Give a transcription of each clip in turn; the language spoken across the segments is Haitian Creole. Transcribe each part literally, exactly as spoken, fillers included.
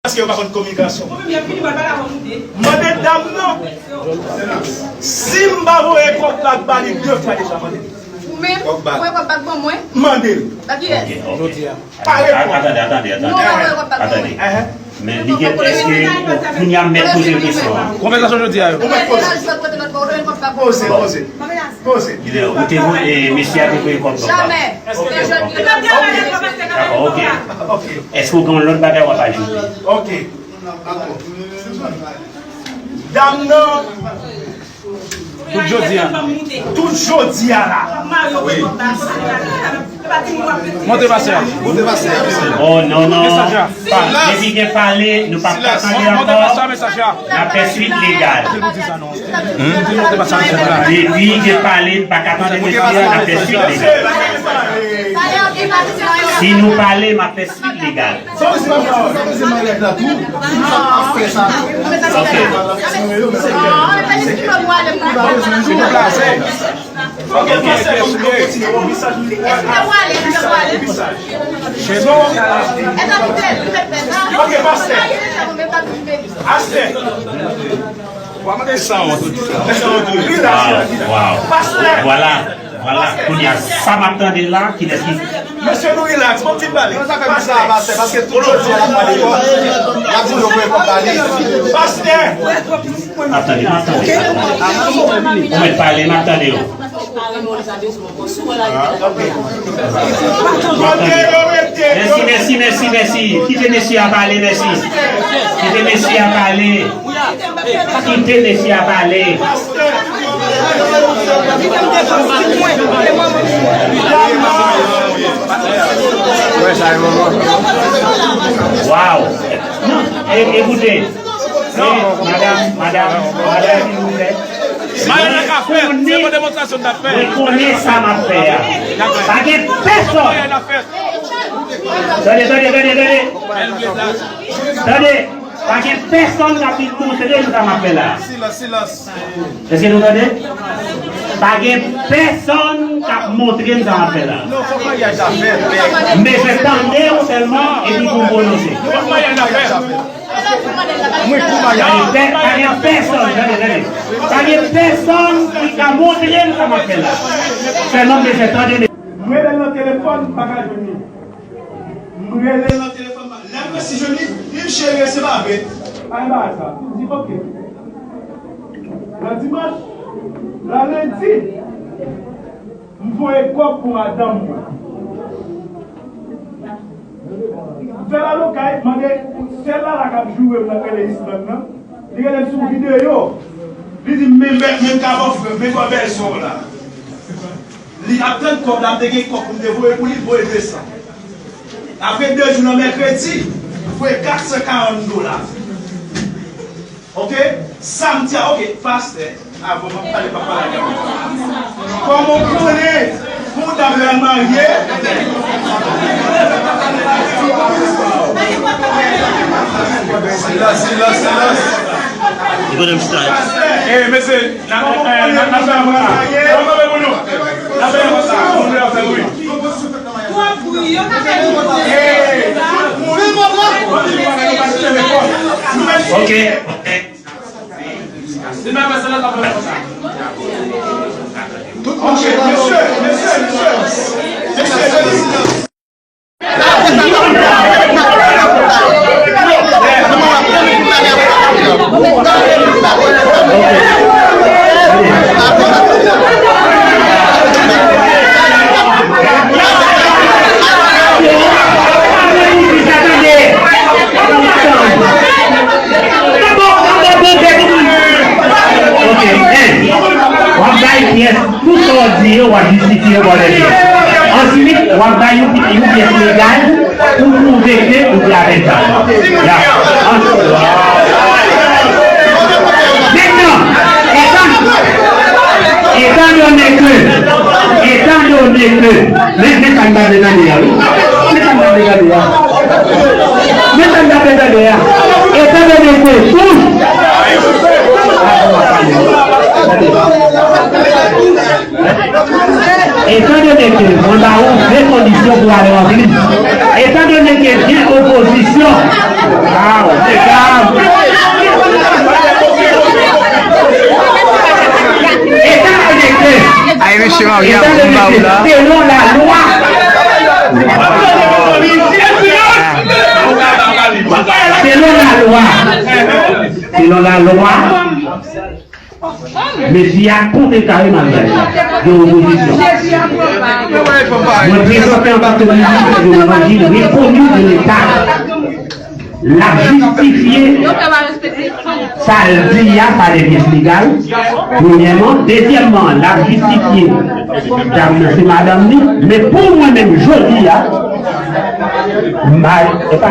Èske yo pa konn kominikasyon? Mande dam nan. Si m pa voye kòb bag ba li de fwa deja, mande. Ou menm, voye kòb bag ban mwen. Mande l. Ba kiyès? Pale pou. Atande, atande, atande. Non, pa voye kòb bag ban mwen. Men li gen, èske kounye a mèt poze kesyon an? Konvèsasyon jodi a yo. Ou mèt poze. Poze, poze. Poze. Ou te voye, mesye a te voye kòb ban. Jamè. Dakò, ok. Èske w gen yon lòt bagay w ap ajoute? Ok. Dam nan. Tout jodi a. Tout jodi a la. Monte pastè a. Monte pastè a. Oh non, non. Depi gen pale, nou p ap ka tande ankò. N ap fè swit legal. Depi gen pale, n pa ka tande mesye a, n ap fè swit legal. Si nou pale, m ap fè swit legal. Ok. Ok, pastè, nou kontinye. Bon, mesaj nou, mesaj. Ok, pastè. Pastè. Wa mande san wont. Wow, wow. Pastè. Vwala, vwala. Kounye a, sa m ap tande la, kilès ki... Mesye, nou relax, bon ti pale. Pastè. Paske tout jodi a l ap pale kòb, l ap di nou voye kòb ba li. Pastè. M ap tande, m ap tande. Ou mèt pale, m ap tande w. Mèsi, mèsi, mèsi, mèsi. Kite mesye a pale, mèsi. Kite mesye a pale. Kite mesye a pale. Wow. E, ekoute. Non, madanm, madanm, madanm, silvouplè. Mwen konnen, mwen konnen sa m ap fè a. Pa gen pèsòn. Tande, tande, tande, tande. Tande, pa gen pèsòn k ap vin montre m sa m ap fè la. Silans, silans. Èske nou tande? Pa gen pèsòn k ap montre m sa m ap fè la. Non, fòk maryaj la fèt. M bezwen tande w sèlman epi pou m pwononse. Non, fòk maryaj la fèt. Pa gen pè-, pa gen pèsòn, tande, tande. Pa gen pèsòn ki ka montre m sa m ap fè la. Sèlman m bezwen tande. M rele l nan telefòn, m pa ka jwenn li. M rele l nan telefòn, lè m resi jwenn li, li di m, cheri, se pa vre. Pa gen bagay sa. M di, ok. Nan dimanch, nan lendi, m voye kòb pou madanm mwen. M fè l al okay, mande sèl la la k ap joure m nan k rele Islande nan. Li rele m sou videyo. Li di m, men bèl, men m ka ba w frè, men kòb bèl sou w la. Li ap tann kòb la, m te gen kòb pou m te voye pou li, m voye de san. Apre de jou nan mèkredi, m voye kat san karant dola. Ok? Samdi a, ok, pastè, avan m ap pale, m ap pale avè w. Kòman w konnen pou w ta pral marye? Silans, silans, silans, silans. Li konnen m chita. Eh, mesye, n ap, eh, n ap, n ap fè yon konsa. N ap fè yon konsa. Moun yo ap fè wi. Ok, ok. Tout moun chèche. Mesye, mesye, mesye. Mesye, mesye. Ok, en, w ap bay pyès, tout sa w di yo, w ap jistifye yo bò de pye. Answit, w ap bay yon, yon pyès legal pou pwouve ke ou te avèk zam. Ya. Mentnan, etan, etan done ke, etan done ke, men, men sa m ta vle tande a, wi. Men sa m ta vle tande a. Men sa m ta vle tande a. Etan done ke tout Etan done ke mwen ba ou de kondisyon pou ale ranpli, etan done ke gen opozisyon, ah, Etan de mesye, selon lalwa, selon lalwa, selon lalwa, mesye a kontre kare malgre de opozisyon. Mwen prezante anba ke minis de levanjil rekoni de Leta. L ap jistifye sa l di a pa de pyès legal, premyèman. Dezyèmman, l ap jistifye dam nan se madanm li. Men pou mwen menm, jodi a, m pa, e pa,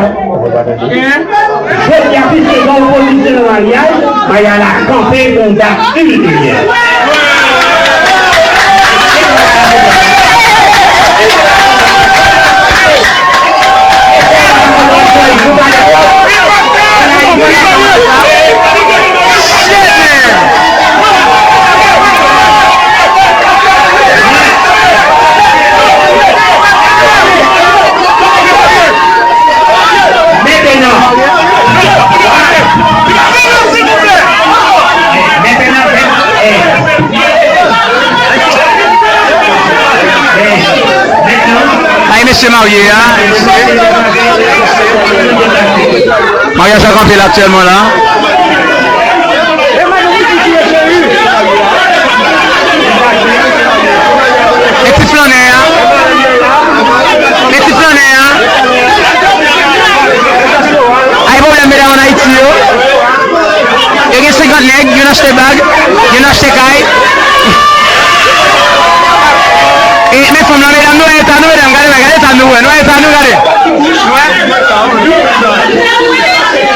jodi a, piske gen opozisyon nan maryaj, maryaj la kanpe pou yon dat kiltiryèl. Mentenan, mentenan, eh, eh, mentenan, Ay, mesye marye a, mesye. Maryaj ap kanpe la aktyèlman la. E ti flannè a. E ti flannè a. Ay, pwoblèm medam ann Ayiti yo. Yo gen senkant nèg, youn achte bag, youn achte kay. E, men fanm lan, medam, nou wè eta nou, medam, gade, gade eta nou, wè, nou wè eta nou, gade. Nou wè?